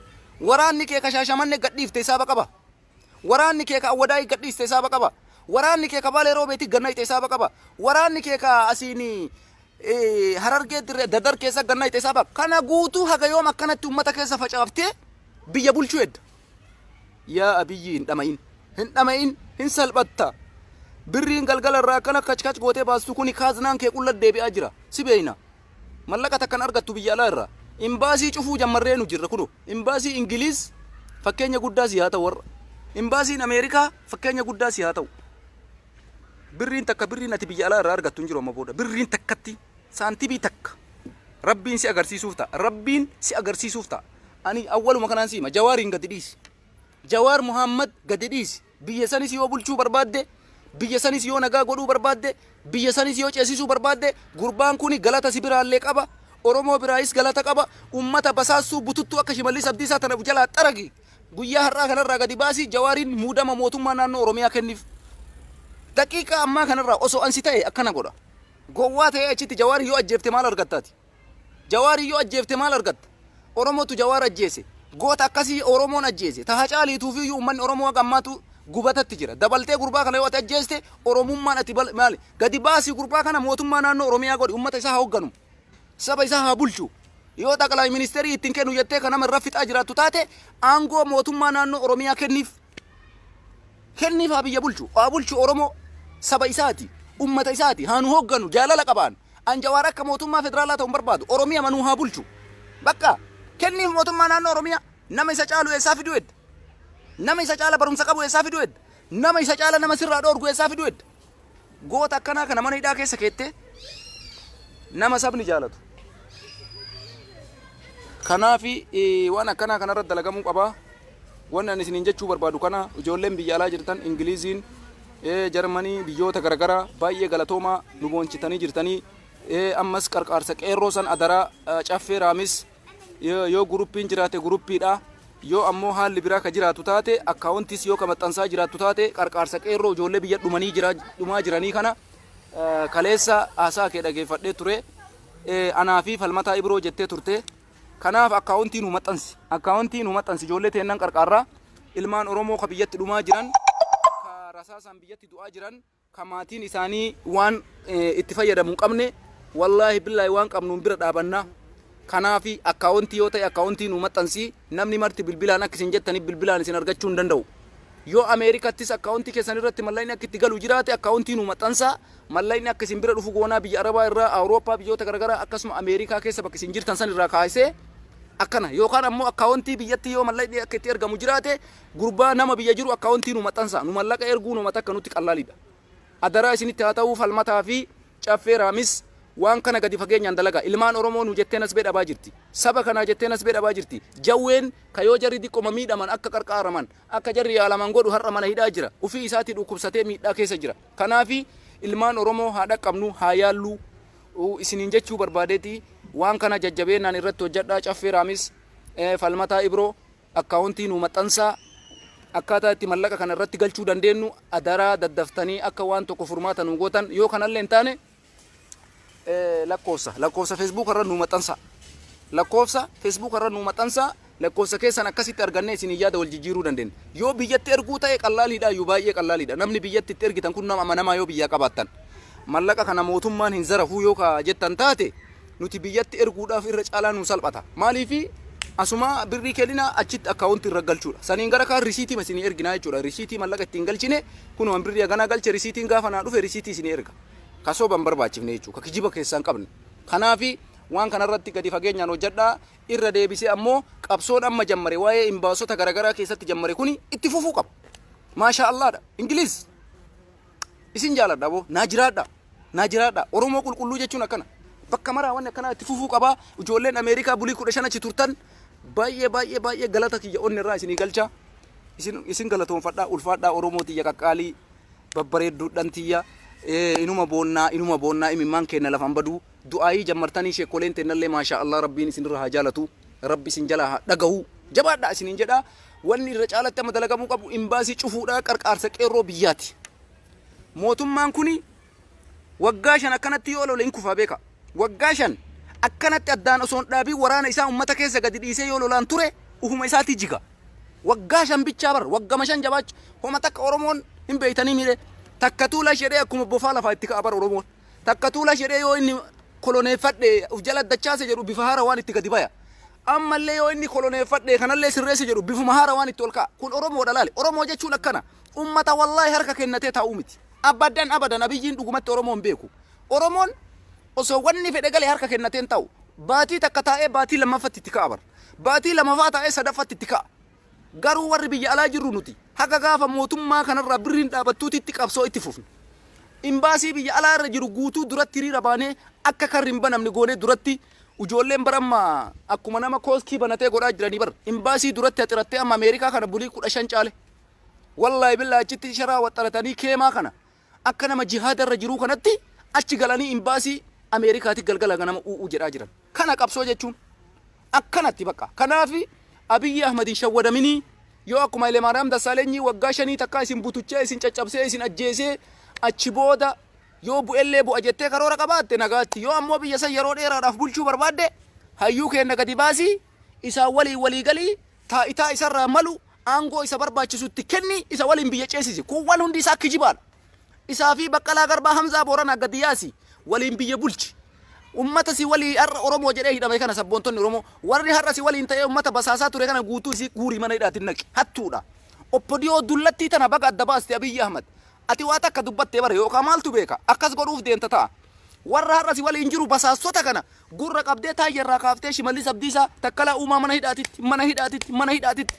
Waraanni kee ka Shaashamanne gadhiifte isaaba qaba. Waraanni kee ka Awwadaayii gadhiiste isaaba qaba. Waraanni kee ka Baalee Roobeetti gannayxe isaaba qaba. Waraanni kee ka asiin Harargee dirree Dadar keessa gannayxe isaaba. Kana guutuu haga yoom akkanatti uummata keessa facaaftee biyya bulchuu hedda? Yaa Abiyyi, hin dhama'in. Hin dhama'in, hin salphatta. Birriin galgala irraa akkana kach gootee baastu kuni kaaznaan kee qulla deebi'aa jira. Si beeyna. Mallaqa takkan argattu biyya alaa irraa. Imbaasii cufuu jammarree nu jirra kuno. Imbaasii Ingiliz fakkeenya guddaa si haa ta'u warra. Imbaasiin Ameerikaa fakkeenya guddaa si haa ta'u. Birriin takka, birriin ati biyya alaa irraa argattu hin jiru amma booda. Birriin takkatti, saantibii takka. Rabbiin si agarsiisuuf ta'a. Rabbiin si agarsiisuuf ta'a. Ani awwaluma kanaan si hima. Jawaariin gadi dhiisi. Jawaar Muhammad gadi dhiisi. Biyya sanis yoo bulchuu barbaadde, biyya sanis yoo nagaa godhuu barbaadde, biyya sanis yoo ceesisuu barbaadde, gurbaan kuni galata si biraallee qaba. Oromoo biraayis galata qaba. Ummata basaassuu bututtuu akka Shimallis Abdiisaa tana jalaa xaragi. Guyyaa har'aa kanarraa gadi baasii Jawaariin muudama mootummaa naannoo Oromiyaa kenniif. Daqiiqaa ammaa kanarraa osoo ansi ta'e akkana godha. Gowwaa ta'ee achitti Jawaarii yoo ajjeefte maal argattaati? Jawaarii yoo ajjeefte maal argatta? Oromootu Jawaar ajjeese. Goota akkasii Oromoon ajjeese. Taha caaliituufiyyuu uummanni Oromoo haga ammaatu gubatatti jira. Dabaltee gurbaa kana yoo ati ajjeeste Oromummaan ati maali? Gadi baasii gurbaa kana mootummaa naannoo Oromiyaa godhi. Uummata isaa haa hoogganu. Saba isaa haa bulchu. Yoo xaqalaa ministeerii ittiin kennu jettee kan nama irra fixaa jiraattu taate, aangoo mootummaa naannoo Oromiyaa kenniif. Kenniif, haa biyya bulchu. Haa bulchu Oromoo. Saba isaati. Uummata isaati. Haa nu hoogganu. Jaalala qabaan. An Jawaar akka mootummaa federaalaa ta'u hin barbaadu. Oromiyaa manuu haa bulchu. Bakka kenniif mootummaa naannoo Oromiyaa. Nama isa caalu eessaa fiduu edda? Nama isa caala barumsa qabu eessaa fiduu edda? Nama isa caala nama sirraa dhoorgu eessaa fiduu edda? Goota akkanaa kana mana hidhaa keessa keettee, nama sabni jaalatu. Kanaafi waan akkanaa kanarratti dalagamuu qabaa. Wanni ani isiniin jechuu barbaadu kana, ijoolleen biyya alaa jirtan, Ingiliiziin, Jarmanii, biyyoota garaagaraa, baay'ee galatoomaa, nu boonchitanii jirtanii. Ammas qarqaarsa qeerroo san adaraa, Caffee Raamis, yoo guruppiin jiraate guruppiidha. Yoo ammoo haalli biraa ka jiraatu taate, akkaawuntiis yoo ka maxxansaa jiraattu taate, qarqaarsa qeerroo ijoollee biyya dhumanii jira, dhumaa jiranii kana kaleessa haasaa kee dhageeffadhee ture. Anaa fi Falmataa Ibroo jettee turte. Kanaaf akkaawuntii nu maxxansi. Akkaawuntii nu maxxansi, ijoollee teennan qarqaarraa, ilmaan Oromoo ka biyyatti dhumaa jiran, ka rasaasaan biyyatti du'aa jiran, ka maatiin isaanii waan itti fayyadamu hin qabne, wallaahi billaahi waan qabnuun bira dhaabanna. Kanaaf akkaawuntii yoo ta'e akkaawuntii nu maxxansi. Namni marti bilbilaan akka isin jettaniif bilbilaan isin argachuu hin danda'u. Yoo Ameerikattis akkaawuntii keessan irratti mallaqni akka itti galu jiraate, akkaawuntii nu maxxansaa. Mallaqni akka isin bira dhufu goonaa, biyya Arabaa irraa, Awurooppaa, biyyoota garaagaraa, akkasuma Ameerikaa keessa bakka isin jirtan san irraa kaasee akkana, yookaan ammoo akkaawuntii biyyatti yoo mallaqni akka itti ergamu jiraate, gurbaa nama biyya jiru akkaawuntii nu maxxansaa. Nu mallaqa erguu nu matakka nutti qallaaliidha. Adaraa isinitti haa ta'uu, Falmataa fi Caffee Raamis, waan kana gadi fageenyaan dalagaa. Ilmaan Oromoo nu jettee nasbee dhabaa jirti. Saba kanaa jettee nasbee dhabaa jirti. Jawween ka yoo jarri diqqoma miidhaman akka qarqaaraman, akka jarri yaalaman godhu har'a mana hidhaa jira. Ufii isaatii dhukkubsatee miidhaa keessa jira. Kanaafi ilmaan Oromoo haa dhaqqabnu, haa yaalluu isiniin jechuu barbaadeeti. Waan kana jajjabeennaan irratti hojjedhaa. Caffee Raamis, Falmataa Ibroo, akkaawuntii nu maxxansaa, akkaataa itti mallaqa kana irratti galchuu dandeenyu adaraa daddaftanii akka waan tokko furmaata nu gootan. Yoo kanallee hin taane, lakkoofsa Facebook irra nu maxxansaa, lakkoofsa Facebook irra nu maxxansaa. Lakkoofsa keessan akkasitti argannee isin yaada wal jijjiiruu dandeenya. Yoo biyyatti erguu ta'e qallaaliidha iyyuu, baay'ee qallaaliidha. Namni biyyatti itti ergitan kun nama amanamaa yoo biyyaa qabaattan, mallaqa kana mootummaan hin zarafuu yoo ka jettan taate, nuti biyyatti erguudhaaf irra caalaa nu salphata. Maaliifi asuma birrii kennina, achitti akkaawuntii irra galchuudha. Saniin gara kaan risiitii isinii erginaa jechuudha. Risiitii mallaqa ittiin galchine, kunuma birrii haganaa galche, risiitiin gaafa naa dhufe risiitii isinii erga. Ka soba hin barbaachifne jechuudha. Ka kijiba keessaa hin qabne. Kanaafi waan kanarratti gadi fageenyaan hojjedhaa. Irra deebisee ammoo qabsoon amma jammare waa'ee imbaasota garaagaraa keessatti jammare kuni itti fufuu qaba. Maashaa Allaadha. Ingiliz. Isin jaaladha boo. Naa jiraadha. Naa jiraadha. Oromoo qulqulluu jechuun akkana. Bakka maraa wanni akkanaa itti fufuu qabaa. Ijoolleen Ameerikaa bulii 15 achi turtan baay'ee baay'ee baay'ee galata kiyya onni irraa isinii galcha. Isin galatoonfadhaa, ulfaadhaa, Oromoo tiyya qaqqaalii babbareedduudhan tiyya. Inuma boonnaa, inuma boonnaa, imimmaan keenna lafaan baduu. Du'aayii jammartanii sheekoleen teennallee, maashaa Allah, Rabbiin isinirra haa jaalatu. Rabbi isin jalaa haa dhagahu. Jabaadhaa isiniin jedhaa. Wanni irra caalatti amma dalagamuu qabu imbaasii cufuudhaa qarqaarsa qeerroo biyyaati. Mootummaan kuni waggaa 5 akkanatti yoo lole hin kufaa beeka. Waggaa 5 akkanatti addaan osoo hin dhaabiin waraana isaa uummata keessa gadi dhiisee yoo lolaan ture ufuma isaatii jiga. Waggaa 5 bichaa bar, waggama 5 jabaachu homa takka Oromoon hin beeytanii miire. Takka tuula jedhee akkuma bofaa lafaa itti ka'a bar Oromoon. Takka tuula jedhee yoo inni koloneeffadhe uf jala dachaase jedhu bifa haara waan itti gadi baya. Ammallee yoo inni koloneeffadhe kanallee sirreesse jedhu bifuma haara waan itti ol ka'a. Kun Oromoodha laale. Oromoo jechuun akkana. Ummata wallaahi harka kennatee taa'uu miti. Abadan abadan Abiyyiin dhugumatti Oromoo hin beeku. Oromoon osoo wanni fedhe galee harka kennatee hin taa'u. Baatii takka taa'ee baatii lammaffatti itti ka'a bar. Baatii lamaffaa taa'ee sadaffatti itti ka'a. Garuu warri biyya alaa jirru nuti haga gaafa mootummaa kanarraa birriin dhaabattuutitti qabsoo itti fufna. Imbaasii biyya alaa irra jiru guutuu duratti hiriira baanee akka karri hin banamne goonee duratti ijoolleen bara amma akkuma nama kooskii banatee godhaa jiranii bar imbaasii duratti haxirattee amma Ameerikaa kana bulii 15 caale. Wallaahi billaa achitti sharaa waxxaratanii keemaa kana akka nama jihaada irra jiruu kanatti achi galanii imbaasii Ameerikaatti galgala ganama u'uu jedhaa jiran. Kana qabsoo jechuun akkanatti bakka. Kanaafi Abiyyi Ahmad hin shawwadaminii, yoo akkuma Hayilemaariyaam Dassaalenyi waggaa 5 takkaa isin butuchee, isin caccabsee, isin ajjeesee achi booda yoo bu'ellee bu'a jettee karoora qabaatte, nagaatti. Yoo ammoo biyya san yeroo dheeraadhaaf bulchuu barbaadde, hayyuu keenna gadi baasii, isaan waliin walii galii, taa'itaa isarraa malu, aangoo isa barbaachisu itti kenni, isa waliin biyya ceesisi. Kun waan hundi isaa kijibaadha. Isaa fi Baqqalaa Garbaa, Hamzaa Booranaa gadi yaasi, waliin biyya bulchi. Ummata si walii har'a Oromoo jedhee hidhame kana, sabboontonni Oromoo warri har'a si waliin ta'ee ummata basaasaa ture kana guutuu isii guurii mana hidhaatiin naqi. Hattuudha. Oppodiyoo dullattii tana baga adda baaste, Abiyyi Ahmad. Ati waa takka dubbattee bare yookaan maaltu beeka, akkas godhuuf deemta ta'a. Warra har'a si waliin jiru basaastota kana gurra qabdee taayya irraa kaaftee, Shimallis Abdiisaa, Takkalaa Uumaa mana hidhaatitti, mana hidhaatitti, mana hidhaatitti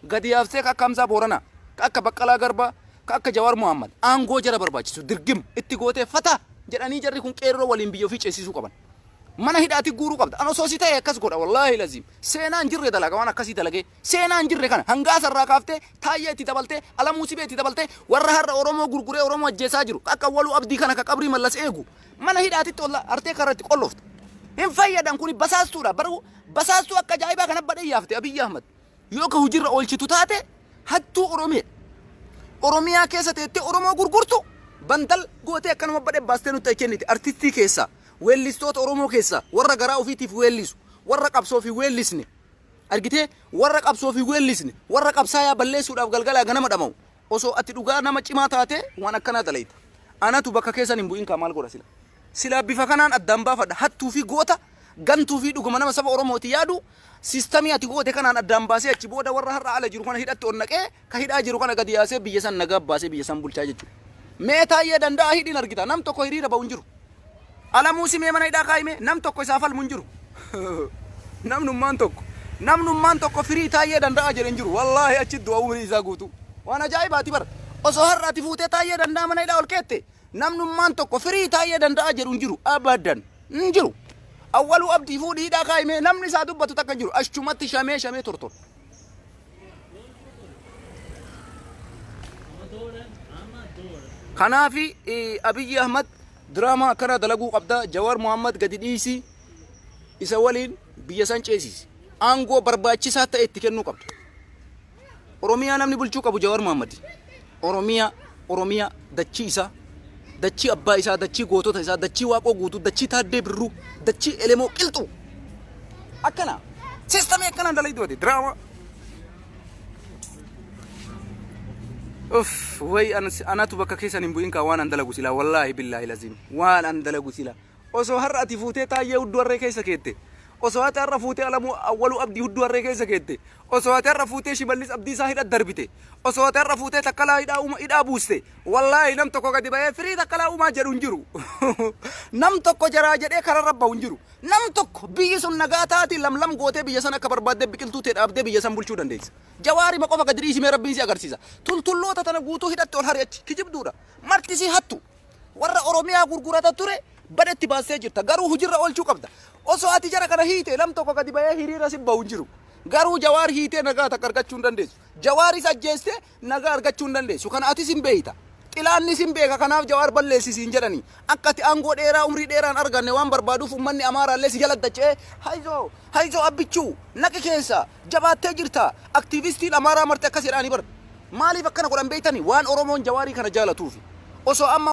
gadi yaaftee, ka akka Hamzaa Booranaa, ka akka Baqqalaa Garbaa, ka akka Jawaar Muhammad aangoo jara barbaachisu dirgim itti gootee fata jedhanii jarri kun qeerroo waliin biyya ofii ceesisuu qaban. Mana hidhaatti guuruu qabda. An osoo si ta'e akkas godha, wallaahi laziim. Seenaa hin jirre dalaga, waan akkasii dalagee. Seenaa hin jirre kana hangaasa irraa kaaftee, Taayyee itti dabaltee, Alamuu Sibee itti dabaltee, warra har'a Oromoo gurguree Oromoo ajjeesaa jiru akka Awwaluu Abdii kana ka qabrii Mallas eegu mana hidhaatitti olla hartee karra itti qollofta. Hin fayyadan, kuni basaastuudha. Baruu basaastuu akka ajaa'ibaa kana badhee yaafte, Abiyyi Ahmad. Yoo ka hojiirra oolchitu taate, hattuu Oromiyaa. Oromiyaa keessa teettee Oromoo gurgurtu bandal gootee akkanuma badhee baastee nutti kennite. Artistii keessaa, weellistoota Oromoo keessaa warra garaa ofiitiif weellisu, warra qabsoo fi weellisne argitee, warra qabsoo fi weellisne, warra qabsaayaa balleessuudhaaf galgalaa ganama dhama'u. Osoo ati dhugaa nama cimaa taate waan akkanaa dalayta. Anatu bakka keessan hin bu'in kaa maal godha sila? Silaa bifa kanaan addaan baafadha. Hattuu fi goota, gantuu fi dhuguma nama saba Oromooti yaadu siistamii ati goote kanaan addaan baasee, achi booda warra har'a ala jiru kana hidhatti ol naqee, ka hidhaa jiru kana gadi yaasee, biyya san nagaa baasee biyya san bulchaa jechuudha. Mee Taayyee Danda'a hidhiin argita, nam tokko hiriira ba'u hin jiru. Alamuu Simee mana hidhaa kaa'ime, nam tokko isaa falmu hin jiru. Namnummaan tokko. Namnummaan tokko firii Taayyee Danda'a jedhe hin jiru. Wallaahi achi du'a umurii isaa guutuu. Waan ajaa'ibaati bara. Osoo har'a ati fuutee Taayyee Danda'a mana hidhaa ol keette, namnummaan tokko firii Taayyee Danda'a jedhu hin jiru. Abadan. Hin jiru. Awwaluu Abdii fuudhii hidhaa kaa'ime, namni isaa dubbatu takka hin jiru. Achumatti shamee shamee tortor. Kanaafi Abiyyi Ahmad diraamaa akkanaa dalaguu qabda. Jawar Muhammad gadi dhiisi. Isa waliin biyya san ceesisi. Aangoo barbaachisaa ta'e itti kennuu qabda. Oromiyaa namni bulchuu qabu Jawar Muhammad. Oromiyaa, Oromiyaa dachii isaa, dachii abbaa isaa, dachii gootota isaa, dachii Waaqoo Guutuu, dachii Taaddee Birruu, dachii Elemoo Qilxuu. Akkana. Sistamii akkanaan dalagdu ati diraamaa. Uff, way anatu bakka keessan hin bu'in kaa waan an dalagu silaa, wallaahi billaahi laziim waan an dalagu sila. Osoo har'a ati fuutee Taayyee hudduu harree keessa keette. Osoo ati har'a fuutee Alamuu Awwaluu Abdii hudduu harree keessa keette. Osoo ati har'a fuutee Shimallis Abdiisaa hidha darbite. Osoo ati har'a fuutee Takkalaa hidhaa uuma hidhaa buuste. Wallaahi, nam tokko gadi ba'ee "Free Takkalaa Uumaa" jedhu hin jiru. Nam tokko jaraa jedhee kararra bahu hin jiru. Nam tokko. Biyyi sun nagaa taati, lamlam gootee, biyya san akka barbaadde biqiltuu ta'e dhaabdee biyya san bulchuu dandeessa. Jawaarima qofa gadi dhiisimee, Rabbiin si agarsiisa. Tultulloota tana guutuu hidhatte ol hari achi, kijibduudha. Marti si hattu. Warra Oromiyaa gurgurata ture badhetti baastee jirta. Garuu hujirra oolchuu qabda. Osoo ati jara kana hiite, nam tokko gadi bahee hiriira si bahu hin jiru. Garuu Jawaar hiitee nagaa takka argachuu hin dandeessu. Jawaaris ajjeeste nagaa argachuu hin dandeessu. Kana atis hin beeyta. Xilaannis hin beeka. Kanaaf Jawaar balleessisiin jedhani. Akka ati aangoo dheeraa, umrii dheeraan arganne waan barbaaduuf, uummanni Amaaraallee si jala dacha'ee, "Hayzoo, hayzoo Abbichuu, naqi keessa jabaattee jirta." Aktiivistiin Amaaraa marti akkas jedhaanii bara. Maaliif akkana godhan beeytani? Waan Oromoon Jawaarii kana jaalatuufi. Osoo amma